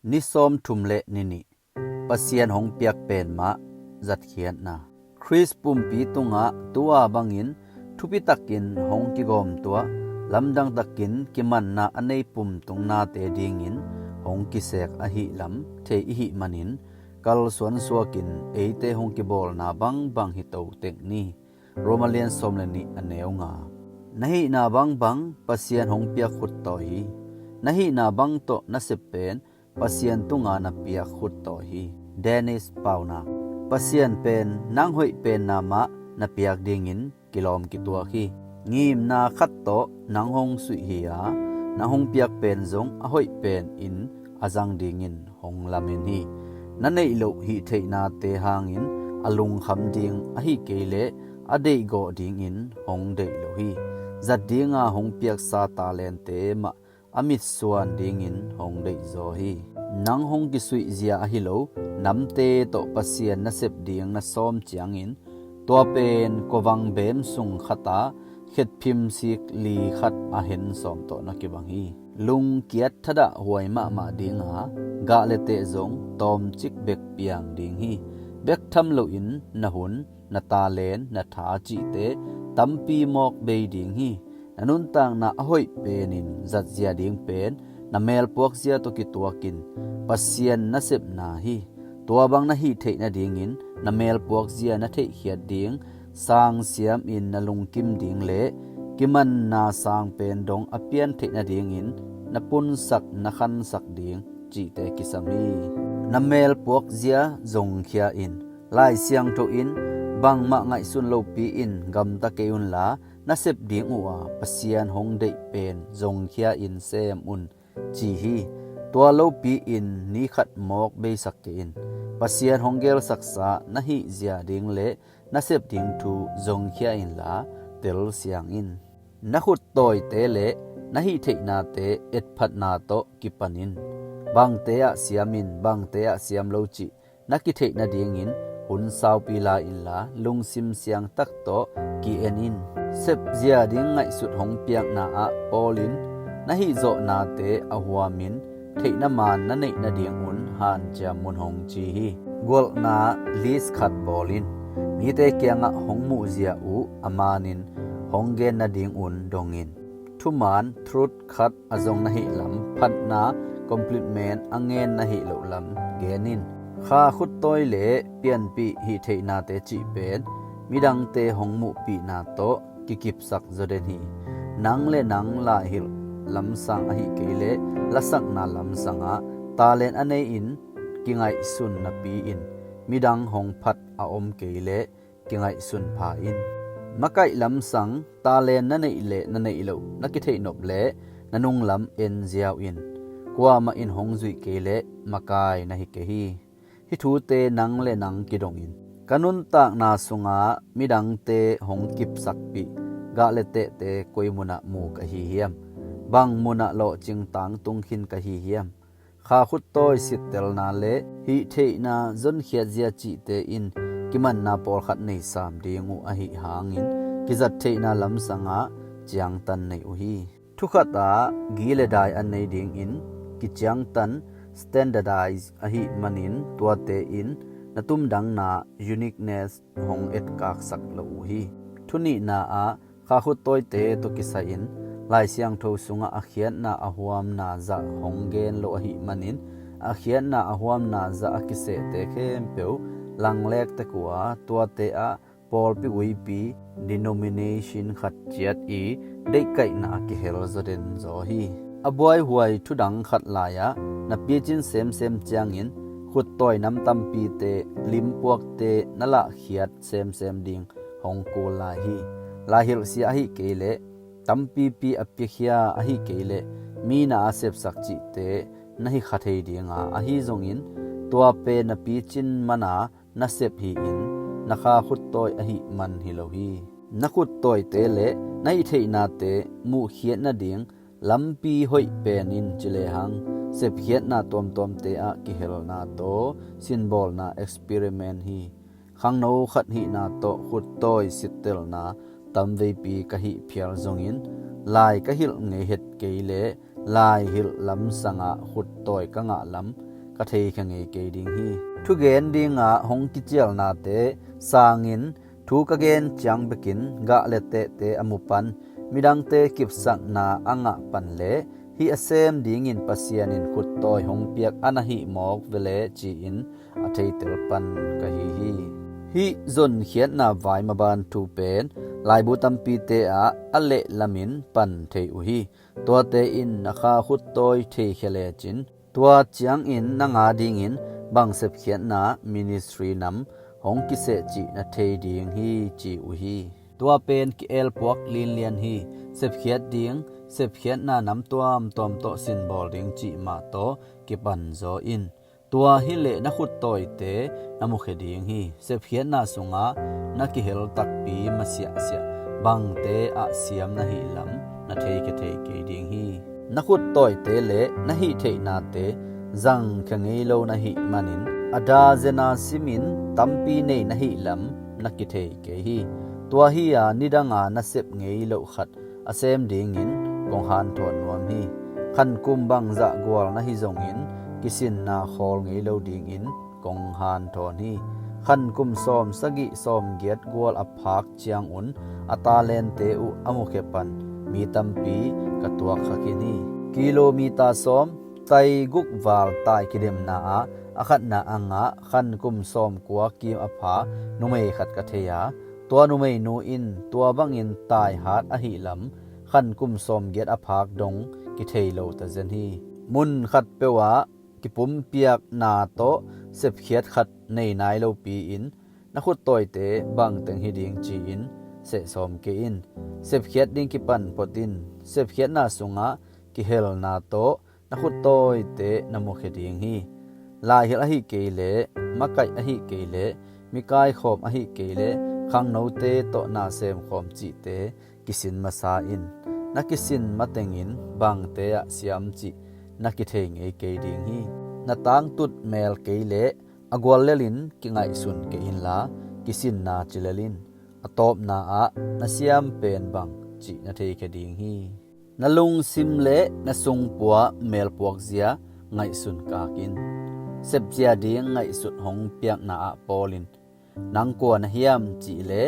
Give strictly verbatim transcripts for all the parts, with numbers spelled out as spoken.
Ni sawmthum le ni nih. Pasian hong piak pen mah zatkhiatna. Khrist pumpi tungah tua bangin thupitakin hong kigawmtuah, lamdangtakin kimanna a nei pumtung nate dingin hong kisek ahihlam thei ihih manin, kalsuan suakin eite hong kibawlna bangbang hi to tek ni. Roma lian sawm le nih, a neu nga. Na hihna bangbang Pasian hong piak khuttawi hi. Na hihna bang tawh na sep pen Pasian tunga na piak khuttawi hi. Dennis Paunak. Pasian pen nang hoih penna mah na piak dingin kilawm kituak hi. Ngimna khat tawh nang hong suih hi a, nang hong piak pen zong a hoih pen in a zang dingin hong lamen hi. Na neih loh hih theihnate hangin a lungkham ding ahih kei leh a deihgawh dingin hong deih lo hi. Zat dinga hong piaksa talente mah a mitsuan dingin hong deihzaw hi. Nang hong kisuihzia ahi lo namte tawh Pasian na sep ding na sawm ciangin, tua pen khuavang beem sung khata khetphim sik li khat a hen sawm tawh na kibang hi. Lungkiat thadah huai mahmah dinga gah le teh zong tawmcik bek piang ding hi. Bek tham loin na hun, na talent, na tha cihte tampi mawk bei ding hi. Na nuntakna a hoih penin zatzia ding pen na melpuakzia tawh kituakin Pasian na sepna hi. Tua bang na hih theih nadingin na melpuakzia na theihkhiat ding, sangsiamin na lungkim ding le kimanna sang pen dong a pian theih nadingin na punsak, na khansak ding cihte kisam hi. Na melpuakzia zongkhia in. Lai Siangtho in, bangmah ngaihsun lopi-in gamta kei unla, na sep ding uh a Pasian hong deih pen zongkhia in sem un, ci hi. Tua lopi-in ni khat mawk beisak kei in. Pasian hong gelsaksa na hihzia ding le na sep ding thu zongkhia inla, telsiang in. Na khuttawite le na hihtheihnate etphatna tawh kipan in. Bangte ah siam in, bangte ah siam lo cih na kitheih nadingin hun saupi la inla, lungsim siangtak tawh ki-en in. Sepzia ding ngaihsut hong piakna ah pawl in. Na hihzawhnate a huamin theihna maan na neih nadingun hanciam un, hong ci hi. Gualhna list khat bawl in. Mite kiangah hong muhzia uh a maanin hong gen nadingun dong in. Thumaan, truth khat a zong na hih lam, phatna, compliment a ngen na hih loh lam gen in. Kha, khuttawi le pianpih hihtheihnate cih pen midangte hong muhpihna tawh kikipsak zaw den hi. Nang le nang laihilh lamsang ahih kei leh lasakna lamsangah talent a nei-in kingaihsun napi-in midang hong phat a om kei leh kingaihsun pha in. Makaih lamsang, talent na neih le na neih loh na kitheih nop le na nunglam en ziau in. Kuamah in hong zuih kei leh makai na hi kei hi. Hih thute nang le nang kidong in. Ka nuntakna sungah midangte hong kipsakpih gah le tehte koi munah mu ka hi hiam? Bang munah lawhcing tangtung khin ka hi hiam? Kha, khuttawi sittelna le hihtheihna zonkhiatzia cihte in kimanna pawlkhat nei sam ding uh ahih hangin kizat theihna lamsangah ciangtan nei uh hi. Thukhatah gi le dai a nei dingin kiciangtan, standardize, ahih manin tuate in na tumdangna, uniqueness, hong etkaksak lo uh hi. Thunihna ah kha, khuttawite tawh kisai-in Lai Siangtho sungah a khiatna a huamna zah hong gen lo ahih manin a khiatna a huamna zah a kisehte khempeuh langlek tek uh a, tuate ah pawlpi uipi, denomination khat ciat i deihkaihna a kihel zaw den zaw hi. A buaihuai thudang khat lai-ah na picin semsem ciangin khuttawi nam tampite, limpuakte na lahkhiat semsem ding hong kul lai hi. Laihilhsia ahih kei leh tampipi a piakhia ahih kei leh mi na a sepsak cihte na hi kha thei dinga, ahi zongin tua pen na picin mana na sep hi-in na kha, khuttawi ahih man hi lo hi. Na khuttawite le na hihtheihnate muhkhiat nading lampi hoih pen in ci lehang, sepkhiatna tuamtuamte ah kihelna tawh sinbawlna, experiment, hi. Khangno khat hihna tawh khuttawi sittelna tamveipi ka hih phial zongin, lai ka hilh ngei het kei leh laihilh lamsangah khuttawi ka ngah lam ka theikhia ngei kei ding hi. Thugen dingah hong kicialnate sangin thu ka gen ciang bekin gah le tehte a mu pan midangte kipsakna a ngah pan le hih a sem dingin Pasian in khuttawi hong piak a na hih mawk vele ci-in a theitel pan ka hi hi. Hih zonkhiatna vai maban thu pen laibu tampite ah a lehlamin pan thei uh hi. Tuate in na kha khuttawi theikhia lecin tua ciangin nang a dingin bang sepkhiatna ministry nam hong kiseh cih na thei ding hi ci uh hi. Tua pen ki-elpuak linlian hi. Sepkhiat ding, sepkhiatna nam tuamtuam tawh sinbawl ding cih mah tawh kipan zaw in. Tua hileh na khuttawite na mukhia ding hi. Sepkhiatna sungah na kihel takpi masiahsiah bangte ah siam na hih lam na theikhia thei kei ding hi. Na khuttawite le na hih theihnate zangkhia ngei lo na hih manin a dazena simin tampi nei na hih lam na kithei kei hi. Tua hi-a nidanga na sep ngei loh khat a sem dingin kong hanthawn nuam hi. Khankum bangzah gual na hi zongin kisinna khawl ngei lo dingin kong hanthawn hi. Khankum sawm sagih sawm giat gual a phak ciangun a talente uh a mukhia pan mi tampi ka tuakkha khin hi. Kilomita sawm, tai guk val tai kidemna ah a khatna a ngah khankum sawm kua kim a pha numei khat ka thei a, tua numeinu in tua bangin taihat ahih lam khankum sawm giat a phak dong kithei lo ta zen hi. Mun khat peuh ah kipumpiakna tawh sepkhiat khat nei nai lopi-in na khuttawite bangteng hi ding ci-in sehsawm kei in. Sepkhiat ding kipan phot in. Sepkhiatna sungah kihelna tawh na khuttawite na mukhia ding hi. Laihilh ahi kei leh, makaih ahi kei leh, mikaikhawm ahi kei leh, khangnote tawh na semkhawm cihte kisin masa in. Na kisin matengin bangte ah siam cih na kithei ngei kei ding hi. Na tangtut mel kei leh a guallelin kingaihsun kei inla, kisinna cilel in. A tawpna ah na siam pen bang cih na theikhia ding hi. Na lungsim le na sungpua melpuakzia ngaihsun kakin. Sepzia ding ngaihsut hong piakna ah Paul in, nang kua na hiam cih le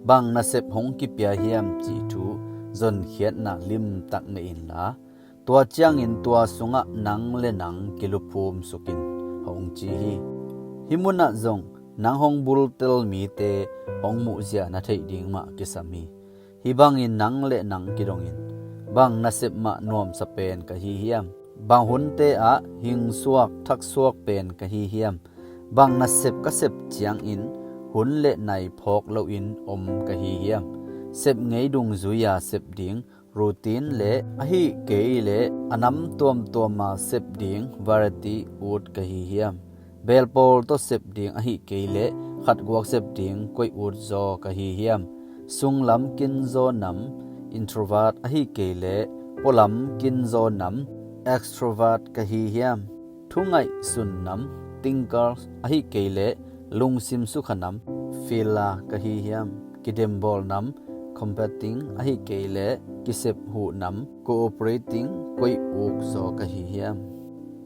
bang nasep hong kipia hiam cih thu zonkhiatna limtak nei inla, tua ciangin tua sungah nang le nang kiluphum sukin hong ci hi. Hih munah zong nang hong bultel mite hong muhzia na theih ding mah kisam hi. Hih bangin nang le nang kidongin, bang nasep mah nuamsa pen ka hi hiam? Bang hunte ah hingsuak thaksuak pen ka hi hiam? Bang nasep ka sep ciangin hun le nai phawk loin om ka hi hiam? Sep ngei dungzui-a sep ding routine le ahi kei le a nam tuamtuama sep ding variety ut ka hi hiam? Belpawl tawh sep ding ahi kei le khatguak sep ding koi ut zaw ka hi hiam? Sunglam kinzaw nam introvert ahi kei le pualam kinzaw nam extrovert ka hi hiam? Thungaihsun nam thinker ahi kei le lungsim sukha nam feeler ka hi hiam? Kidembawl nam competing ahi kei le kisep huh nam cooperating koi uk zaw ka hi hiam?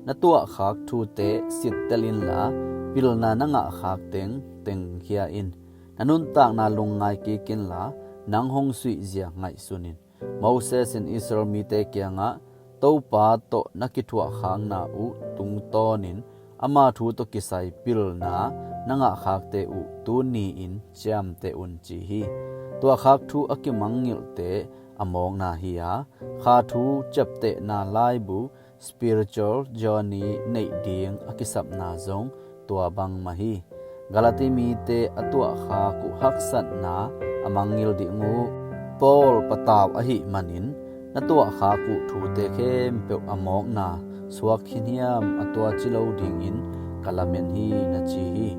Na tuahkhak thute sittel inla, pilna na ngahkhak teng tengkhia in. Na nuntakna lungngai kik inla, nang hong suihzia ngaihsun in. Moses in Israel mite kiangah, Topa tawh na kithuahkhakna uh tungtawnin ama thu tawh kisai pilna na ngahkhakte uh tuni-in ciamteh un ci hi. Tuahkhak thu a kimangngilhte a mawkna hi-a, kha thu ciaptehna laibu spiritual journey neih ding a kisapna zong tua bangmah hi. Galati mite a tuahkhak uh haksatna a mangngilh ding uh. Paul patau ahih manin na tuahkhak uh thute khempeuh a mawkna suak khin hiam a tuaci lo dingin ka lamen hi na ci hi.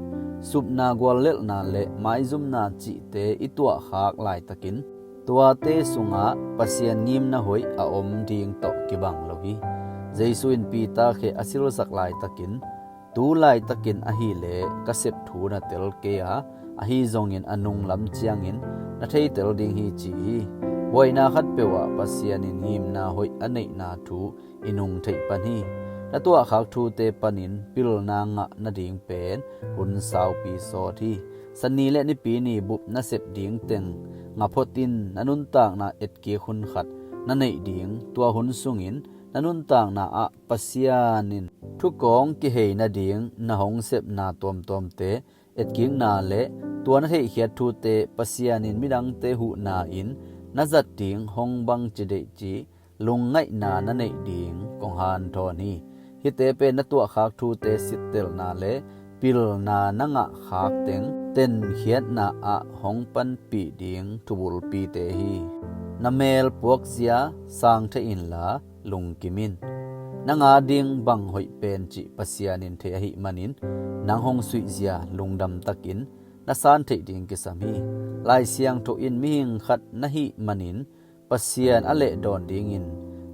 Supna guallelhna le maizumna cihte i tuahkhak laitakin tuate sungah Pasian ngimna hoih a om ding tawh kibang lo hi. Jesu in Peter khe a silsak laitakin, tu laitakin ahileh ka sep thu na tel kei a, ahi zongin a nunglam ciangin na theitel ding hi ci hi. Buaina khatpeuh ah Pasian in ngimna hoih a neihna thu i nung theih pan hi. Na tuahkhak thute panin pilna ngah nading pen hun saupi sawt hi. Sani le nipi ni bup na sep ding teng ngah phot in, na nuntakna etkik hun khat na neih ding. Tua hun sungin na nuntakna ah Pasian in thukawng kihei nading na hong sepna tuamtuamte etkikna le tua na theihkhiat thute Pasian in midangte huhna in na zat ding hong bangci deih cih lungngaihna na neih ding kong hanthawn hi. Hihte pen na tuahkhak thute sittelna le pilna na ngahkhak teng tenkhiatna ah hong panpih ding thubulpite hi. Na mel puakzia sang thei inla lungkim in. Nang ading bang hoih pen cih Pasian in thei ahih manin, nang hong suihzia lungdam takin na san theih ding kisam hi. Lai Siangtho in mihing khat na hih manin Pasian a lehdawn dingin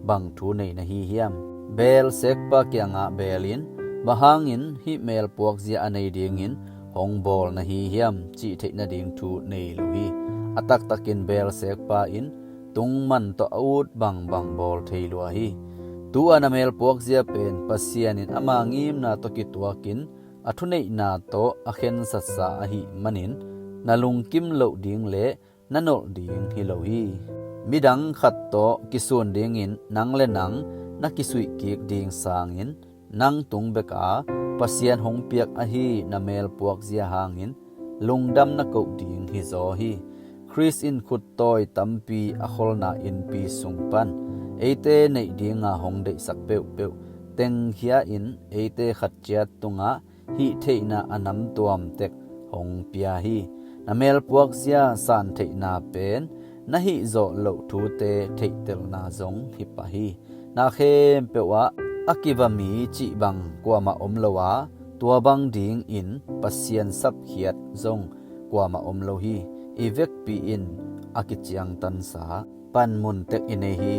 bang thu nei na hi hiam? Beel sekpa kiangah beel in, bang hangin hih mel puakzia a nei dingin hong bawl na hi hiam, cih theih nading thu nei lo hi. A taktakin beel sekpa in tungman tawh a ut bangbang bawl thei lua hi. Tu-a na mel puakzia pen Pasian in ama ngimna tawh kituakin a thuneihna tawh a khensatsa ahih manin, na lungkim loh ding le na nolh ding hi lo hi. Midang khat tawh kisun dingin nang le nang na kisuihkik ding sangin, nang tung beka Pasian hong piak ahi na mel puakzia hangin lungdam na koh ding hizaw hi. Khrist in khuttawi tampi a kholna innpi sung pan eite neih dinga hong deihsak peuhpeuh tengkhia in eite khat ciat tungah hih theihna a namtuam tek hong pia hi. Na mel puakzia san theihna pen na hih zawh loh thute theihtelna zong hi pah hi. Na khempeuh ah a kiva mi cih bang kuamah om lo a, tua bang dingin Pasian sapkhiat zong kuamah om lo hi. I vekpi in a kiciangtansa panmun tek i nei hi.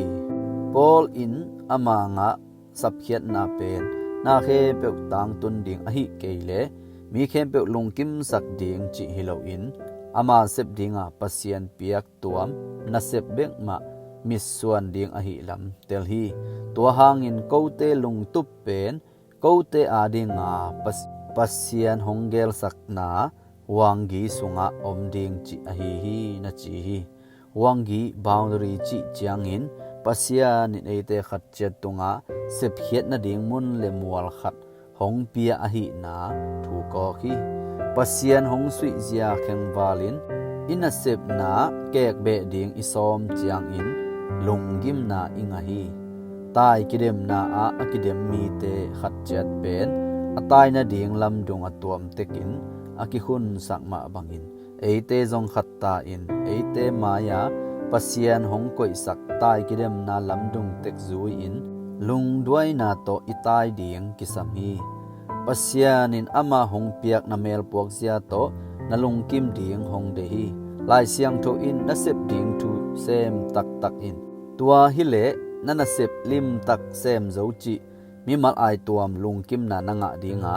Paul in ama ngah sapkhiatna pen na khempeuh tangtun ding ahih kei leh mi khempeuh lungkimsak ding cih hi loin, ama sep dinga Pasian piak tuam nasep bek mah mitsuan ding ahih lam tel hi. Tua hangin kote lungtup pen kote adinga Pas-, Pasian hong gelsakna huanggi sungah om ding cih ahi hi, na ci hi. Huanggi, boundary, cih ciangin Pasian in eite khat ciat tungah sepkhiat nading mun le mual khat hong pia ahihna thu kawk hi. Pasian hong suihzia khengvalin i nasepna kekbeh ding i sawm ciangin lunggimna i ngah hi. Tai kidemna ah a kidem mite khat ciat pen a tai nading lamdung a tuamtekin a kikhunsak mah bangin, eite zong khatta in eite mai-a Pasian hong koihsak tai kidemna lamdung tek zui-in lungduaina tawh i tai ding kisam hi. Pasian in ama hong piak na mel puakzia tawh na lungkim ding hong deih hi. Lai Siangtho in na sep ding thu sem taktak in, tua hileh na nasep limtak sem zo cih mimal aituam lungkimna na ngah dinga,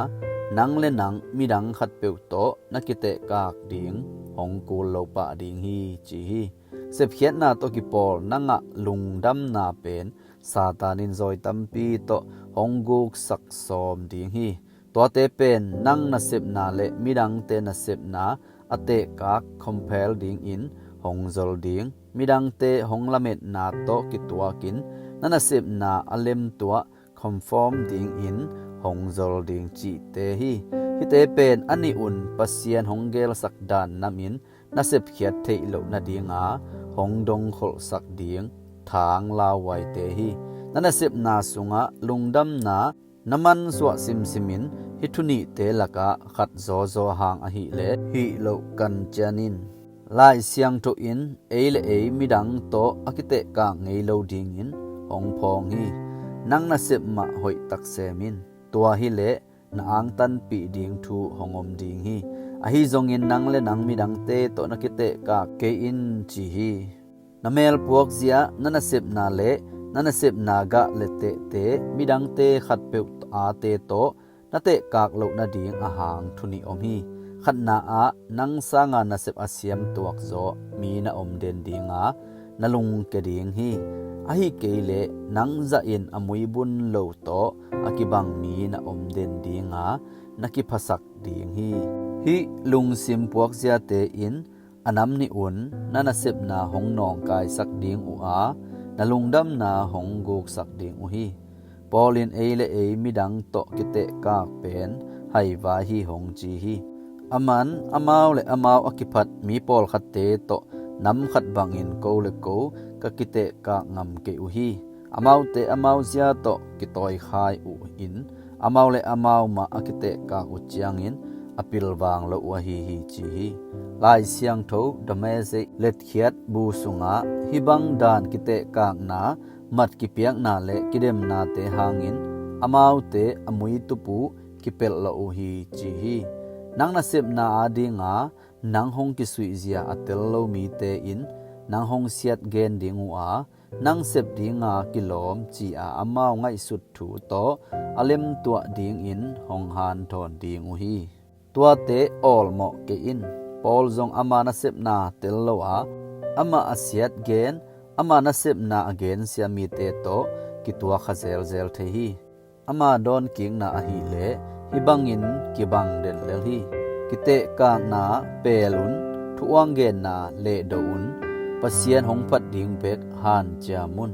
nang le nang midang khatpeuh tawh na kitehkak ding hong kul lo pah ding hi, ci hi. Sepkhiatna tawh kipawl na ngah lungdamna pen Satan in zawi tampi tawh hong guksak sawm ding hi. Tuate pen nang nasepna le midangte nasepna a tehkak, compel dingin hong zol ding, midangte hong lametna tawh kituakin na nasepna a lemtuah, conform, dingin hong zol ding cihte hi. Hihte pen a nih un Pasian hong gelsak dan namin na sepkhiat theih loh nadinga hong dongkholhsak ding thang lauhuaite hi. Na nasepna sungah lungdamna na mansuah simsimin hih thu nihte lakah khat zawzaw hang ahileh hih loh kan cian in. Lai Siangtho in ei le ei midang tawh a kitehkak ngei lo dingin hong phawng hi. Nang nasep mah hoih tak sem in. Tua hileh na angtanpih ding thu hong om ding hi. Ahi zongin nang le nang midangte tawh na kitehkak kei in, ci hi. Na mel puakzia, na nasepna le na nasepna gah le tehte midangte khatpeuh ate tawh na tehkak loh nading ahang thu nih om hi. Khatna ah nang sanga nasep a siam tuakzawh mi na om den dinga, na lungke ding hi. Ahi kei leh nang zahin a muibun lo tawh a kibang mi na om den dinga na kiphasak ding hi. Hih lungsim puakziate in a nam nih un na nasepna hong nawngkaisak ding uh a, na lungdamna hong guksak ding uh hi. Paul in ei le ei midang tawh kitehkak pen haivai hi hong ci hi. Aman amau le amau a kiphat mi pawlkhatte tawh nam khat bangin ko le ko ka kitehkak ngam kei uh hi. Amaute amau zia tawh kitawikhai uh in amau le amau mah a kitehkak uh ciangin a pilvang lo uh ahi hi ci hi. Lai Siangtho The Message letkhiat bu sungah hih bang dan kitehkakna, mat kipiakna le kidemnate hangin amaute a muitup uh kipelh lo uh hi ci hi. Nang nasepna adinga nang hong kisuihzia a tel lo mite in nang hong siat gen ding uh a, nang sep dinga kilawm ci-a amau ngaihsut thu tawh a lemtuah dingin hong hanthawn ding uh hi. Tuate awlmawh kei in. Paul zong ama nasepna tel lo a, amah a siat gen, ama nasepna a gensia mite tawh kituak kha zelzel thei hi. Ama dawnkikna ahileh hih bangin kibang den lel hi. Kitehkakna pel un, thu uanggenna lehdo un, Pasian hong phat ding bek hanciam un.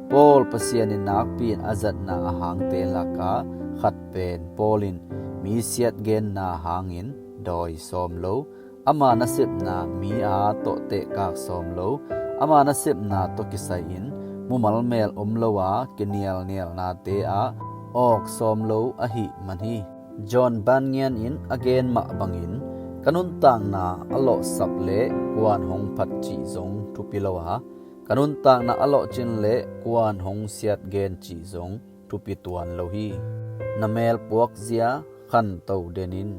Paul Pasian in nakpi in a zatna a hangte lakah khat pen Paul in mi siat genna hangin dawi sawm lo, ama nasepna mi a tawh tehkak sawm lo, ama nasepna tawh kisai-in mumal mel om lo a kinialnialnate ah awk sawm lo ahih man hi. John Bunyan in a gen mah bangin ka nuntakna a lawhsap le kuan hong phat cih zong thupi lo a, ka nuntakna a lawhcin le kuan hong siat gen cih zong thupi tuan lo hi. Na mel puakzia khanto den in.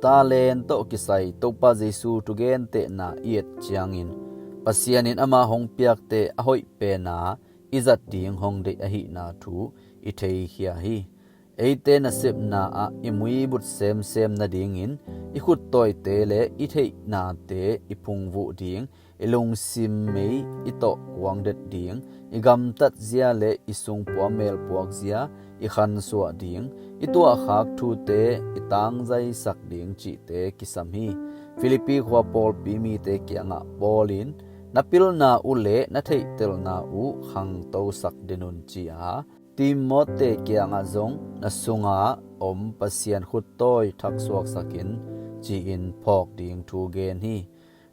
Talent tawh kisai Topa Jesu thugentehna i et ciangin Pasian in ama hong piakte a hoih pena i zat ding hong deih ahihna thu i theikhia hi. Eite nasepna ah i muibut semsem nadingin i khuttawite le i theihnate i phungvuh ding, i lungsim mei i tawh kuangdet ding, i gamtat zia le i sungpua melpuak zia i khansuah ding, i tuahkhak thute i tangzaisak ding cihte kisam hi. Filippi khua pawlpi mite kiangah Paul in na pilna uh le na theihtelna uh khangtosak den un ci-a, Timote kiangah zong na sunga om Pasian khuttawi thaksuaksak in ci-in phawk ding thu gen hi.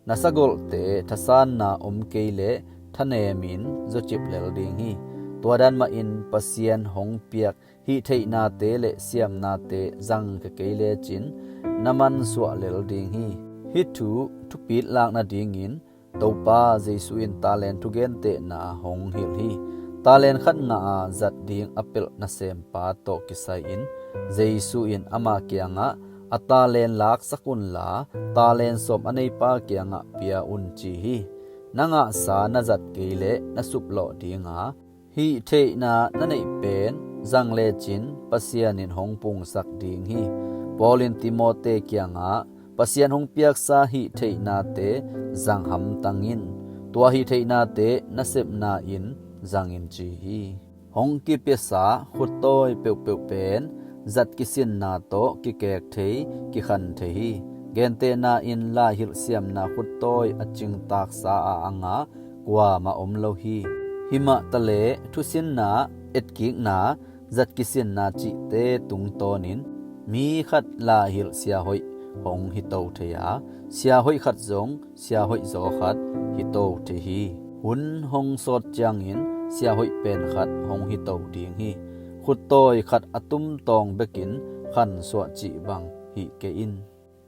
Na sagolhte thasanna om kei leh thanemin zawcip lel ding hi. Tua dan mahin Pasian hong piak hih theihnate le siamnate zangkhia kei lecin na mansuah lel ding hi. Hih thu thupit lak nadingin Topa Jesu in talent thugentehna hong hilh hi. Talent khat ngah a zat ding a pelh nasempa tawh kisai-in Jesu in ama kiangah a talent laksak unla talent sawm a neipa kiangah pia un ci hi. Na ngahsa na zat kei leh na suplawh dinga, hih theihna na neih pen zang lecin Pasian in hong pungsak ding hi. Paul in Timote kiangah Pasian hong piaksa hih theihnate zang hamtang in. Tua hih theihnate nasepna in zang in ci hi. Hong kipiasa khuttawi peuhpeuh pen zat kisinna tawh kikek thei, kikhan thei hi. Gentehna in laihilh siamna khuttawi a cingtaksa a a ngah kuamah om lo hi. Himah taleh thusinna, etkikna, zat kisinna cihte tungtawnin mi khat laihilh siahoih hong hito thei a, siahoih khat zong siahoih zaw khat hito thei hi. Hun hong sawt ciangin siahoih pen khat hong hito ding hi. Khuttawi khat a tumtawng bekin khansuah cih bang hih kei in.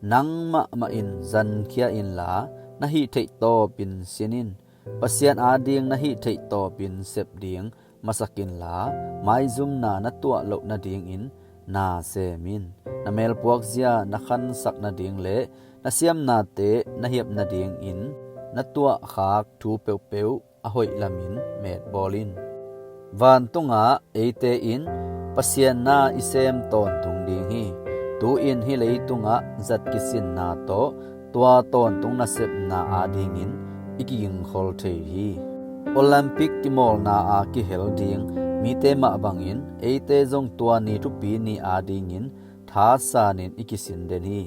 Nang mahmah in zankhia inla na hih theih tawpin sin in. Pasian ading na hih theih tawpin sep ding masak inla, maizumna na tuah loh nadingin na sem in. Na melpuakzia na khansak nading le na siamnate na hiap nadingin na tuahkhak thu peuhpeuh a hoih lamin metbawl in. Vantungah eite in Pasian na i sem tawntung ding hi. Tu-in hih leitungah zat kisinna tawh tua tawntung nasepna adingin i kigingkhol thei hi. Olympic kimawlna a kihel ding mite mah bangin eite zong tua ni thupi ni adingin thasanin i kisin den hi.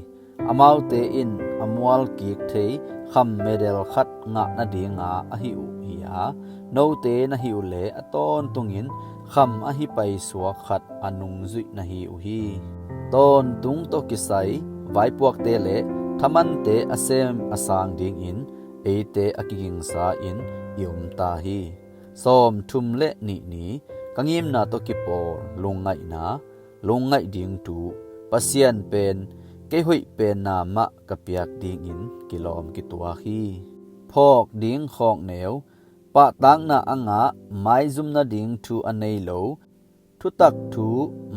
Amaute in a mualkik thei kham medal khat ngah nadinga ahih uh hi-a, note na hih uhleh a tawntungin kham ahi paisuak khat a nungzuih na hi uh hi. Tawntung tawh kisai vaipuakte le thamante a sem a sang dingin eite a kigingsa-in i om ta hi. Sawmthum le nih ni, ka ngimna tawh kipawl lungngaihna, lungngaih ding thu, Pasian pen kei hoih penna mah ka piak dingin kilawm kituak hi. Phawk ding khawkneu, pahtakna a ngah, maizum nading thu a nei lo, thutak thu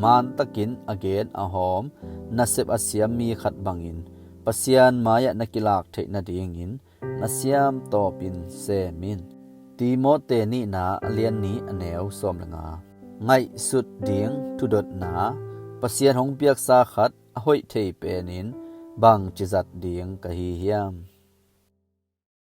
mantakin a gen a hawm, nasep a siam mi khat bangin Pasian mai-ah na kilak theih nadingin na siam tawpin sem in. Timote nihna a lian nih a neu sawm le nga. Ngaihsut ding thudotna, Pasian hong piaksa khat a hoih thei penin bangci zat ding ka hi hiam?